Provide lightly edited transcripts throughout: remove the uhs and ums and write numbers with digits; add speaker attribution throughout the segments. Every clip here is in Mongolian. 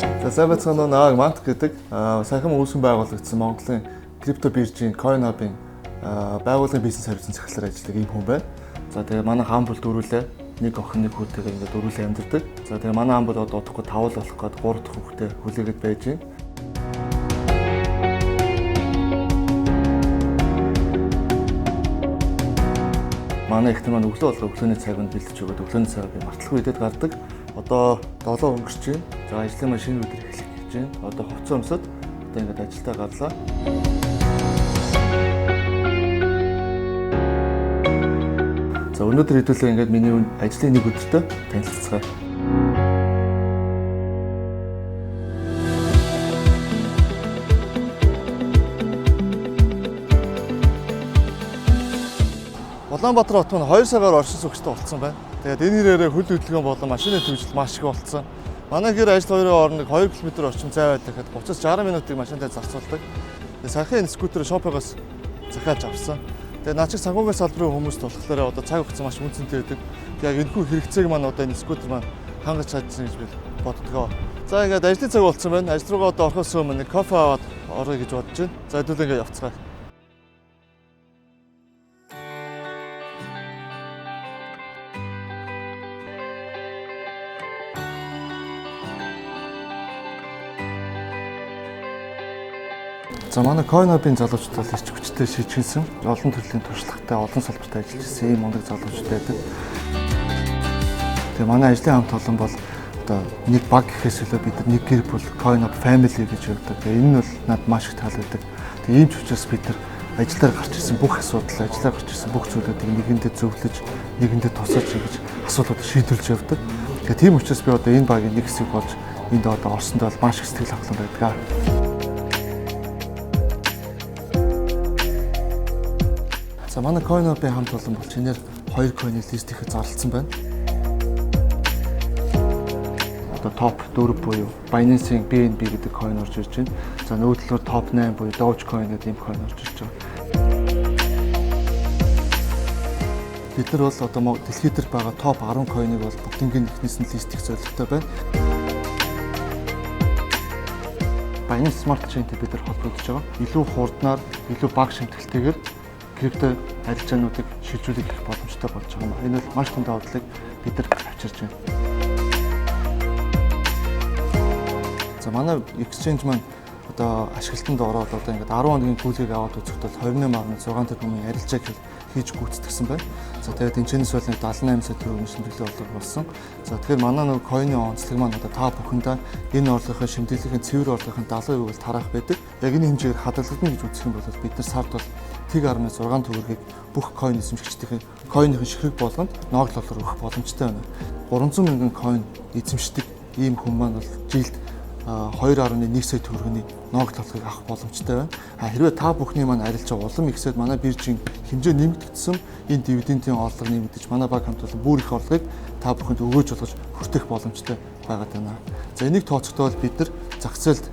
Speaker 1: За, сайн байцгаана уу, Нааг Мант гэдэг. Саяхан үүсгэн байгуулагдсан Монголын крипто биржийн Coin Hub-ын байгууллагын бизнес хариуцсан захирлаар ажилладаг ийм хүн байна. За, тэгээ манай хаан бол дөрвөлээ, нэг охин, нэг хүүтэйгээ ингээд дөрвөлээ амьдардаг. За, тэгээ манай хаан бол одоо удахгүй 5 л болох гээд 3 дахь хүүхдээ хүлээгээд байж байна. Манай эхнэр маань өглөө болго өглөөний цайг нь бэлдэж өгөөд, өглөөний цайг би марталгүй идээд гардаг. Одоо 7 өнгөрч байна. За, ажлын маань шинэ өдөр эхлэх гэж байна. Одоо хувцас өмсөд одоо ингээд ажилдаа гарлаа. За, өнөөдөр хэдүүлээ ингээд миний ажлын нэг өдөртөө танилцацгаая. Улаанбаатар хот маань 2 сагаар оршин суугчтай болцсон байна. Тэгээд энэ хэрээрээ хөл хөдөлгөөн болон машины төвжил маш их болцсон. Манай гэр ажил хоёрын хооронд 2 км орчим зай байдаг гэхэд 30-60 минутыг машинтай зарцуулдаг. Тэгээд саяхан энэ скутер шопоогоос захиалж авсан. Тэгээд наа чиг санхүүгийн салбарын хүмүүст болохоор одоо цаг хугацаа маш үн цэнтэй байдаг. Тэгээд яг энэхүү хэрэгцээг маань одоо энэ скутер маань хангаж чадсан гэж би боддгоо. За, ингээд ажлын цаг болцсон байна. Ажил руугаа одоо орохоос өмнө нэг кофе аваад орё гэж бодож байна. За, хэдүүлээ ингээд явцгаая. За, манай CoinHub-ын залуучууд бол эрч хүчтэй, шижгэнсэн, олон төрлийн туршлагатай, олон салбарт ажиллаж ирсэн ийм мундаг залуучууд байдаг. Тэгээ манай ажлын хамт олон бол одоо нэг баг гэхээс илүү бид нар нэг гэр бүл, CoinHub Family гэж явдаг. Тэгээ энэ нь бол надад маш их таалагддаг. Тэгээ ийм ч учраас бид нар ажил дээр гарч ирсэн бүх асуудал, ажиллаар гарч ирсэн бүх зүйлүүдийг нэгэндээ зөвлөж, нэгэндээ тусалж ингэж асуудлуудыг шийдвэрлэж явдаг. Тэгээ тийм учраас би одоо энэ багийн нэг хэсэг болж энд одоо орсонд бол маш их сэтгэл хангалуун байдаг. За, манай CoinHub-ын хамт олон бол чинээр 2 coin-ы list ихэд зарлцсан байна. Одоо топ 4 буюу Binance-ийн BNB гэдэг coin орж ирж байна. За, нөгөө талаар топ 8 буюу Dogecoin гэдэг ийм coin орж ирж байгаа. Бид нар бол одоо дэлхийд дээр байгаа топ 10 coin-ыг бол бүгднийг эхнээс нь list их зорилготой байна. Binance Smart Chain-тэй бид нар холбогдож байгаа. Илүү хурднаар, илүү бага шимтгэлтэйгээр крипто арилжаануудыг шилжүүлэх их боломжтой болж байгаа юм. Энэ бол маш том давуу талыг бид нар авчирч байна. За, манай exchange маань одоо ашиглалтанд ороод одоо ингээд 10 хоногийн гүйлгээг аваад үзэхэд бол 28.6 тэрбумын арилжааг хийж гүйцэтгсэн байна. За, тэгээд энэ чэнэс бол 78 сая төгрөгийн шимтгэлээ орлого болсон. За, тэгэхээр манай нэг coin-ы онцлог маань одоо та бүхэндээ энэ орлогын шимтгэлийн цэвэр орлогын 70% бол тараах байдаг. Яг энэ хэмжээгээр хадгалагдана гэж үзэх юм бол бид нар сард бол 1.6 төгрөгийг бүх coin эзэмшигчдийн coin-ийн ширхэг болгонд ногдлолоор өгөх боломжтой байна. 300 мянган coin эзэмшдэг ийм хүн маань бол жилд 2.1 сая төгрөгийн ногдлолыг авах боломжтой байна. А хэрвээ та бүхний маань арилжаа улам ихсээд манай биржийн хэмжээ нэмэгдсэн, энэ дивидендийн орлого нэмэгдэж, манай баг хамт олон бүр их орлогыг та бүхэнд өгөөж болгож хүртэх боломжтой байгаа даа. За, энийг тооцохдоо бол бид нар зах зээлд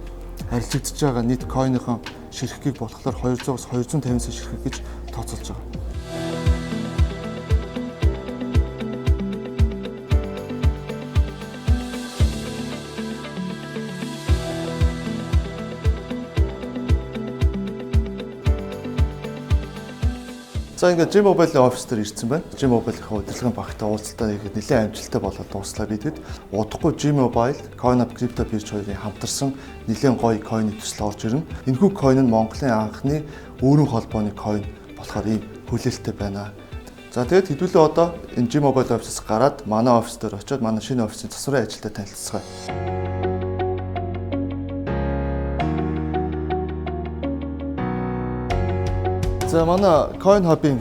Speaker 1: арилжигдж байгаа нийт coin-ийн ширхгийг болохоор 200-аас 250 сая ширхэг гэж тооцоолж байгаа. За, ингээд G-Mobile-ийн офис дээр ирсэн байна. G-Mobile-ийн удирдлагын багтай уулзалтаа ихэд нэлээд амжилттай болоод дууслаа. Бидэд удахгүй G-Mobile, CoinUp Crypto Bridge хоёрын хамтарсан нэлээд гоё coin төсөл орж ирнэ. Энэхүү coin нь Монголын анхны өөрийн холбооны coin болохоор ийм хүлээлттэй байна. За, тэгээд хэдүүлээ одоо энэ G-Mobile офисээс гараад манай офис дээр очиод манай шинэ офисын засварын ажилтай танилцацгаая. За, манай Coin Hub-ын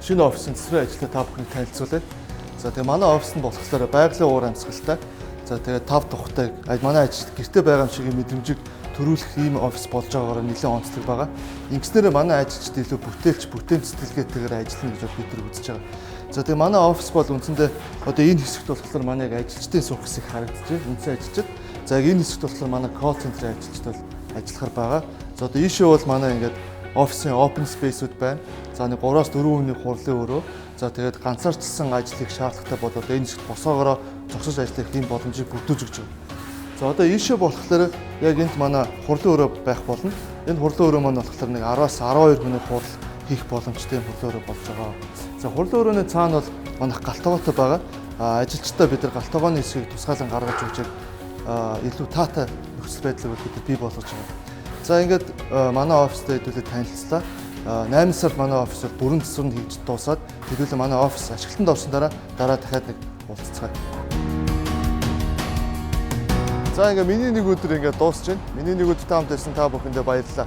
Speaker 1: шинэ офисын засварын ажилтай та бүхнийг танилцуулъя. За, тэгээ манай офис нь болохоор байгалийн уур амьсгалтай. За, тэгээ тав тухтай манай ажилт гэрте байгаа юм шиг мэдрэмжийг төрүүлэх ийм офис болж байгаагаар нэлээд онцлог байгаа. Ингэснээрээ манай ажилчид илүү бүтээлч, бүтээн сэтгэлгээтэйгээр ажиллана гэж бид нар үзэж байгаа. За, тэгээ манай офис бол үндсэндээ одоо энэ хэсэгт болохоор манай яг ажилчдын суух хэсэг харагдаж байна. Үндсэн ажилчид. За, яг энэ хэсэгт болохоор манай call center-ийн ажилчид бол ажиллахаар байгаа. За, одоо ийшээ бол манай ингээд офисын open space-үүд байна. За, нэг 3-аас 4 хүний хурлын өрөө. За, тэгээд ганцаарчилсан ажил хийх шаардлагатай бол одоо энэ хэсэгт босоогоороо зогсож ажиллах ийм боломжийг бүрдүүлж өгч байгаа. За, одоо ийшээ болохоор яг энд манай хурлын өрөө байх болно. Энэ хурлын өрөө маань болохоор нэг 10-аас 12 хүний хурал хийх боломжтой хурлын өрөө болж байгаа. За, хурлын өрөөний цаана бол манайх гал тогоотой байгаа. Ажилчдаа бид нар гал тогооны хэсгийг тусгаалan гаргаж өгч илүү таатай нөхцөл байдлыг бол бид бий болгож байгаа. За, ингээд манай оффистой хэдүүлээ танилцлаа. 8 сард манай офис бол бүрэн тэсвэр нь хийж дуусаад, хэдүүлээ манай офис ашиглалтанд орсон дараа дахиад нэг уулзацгаая. За, ингээ миний нэг өдөр ингээ дуусч байна. Миний нэг өдөр та хамт байсан та бүхэндээ баярлалаа.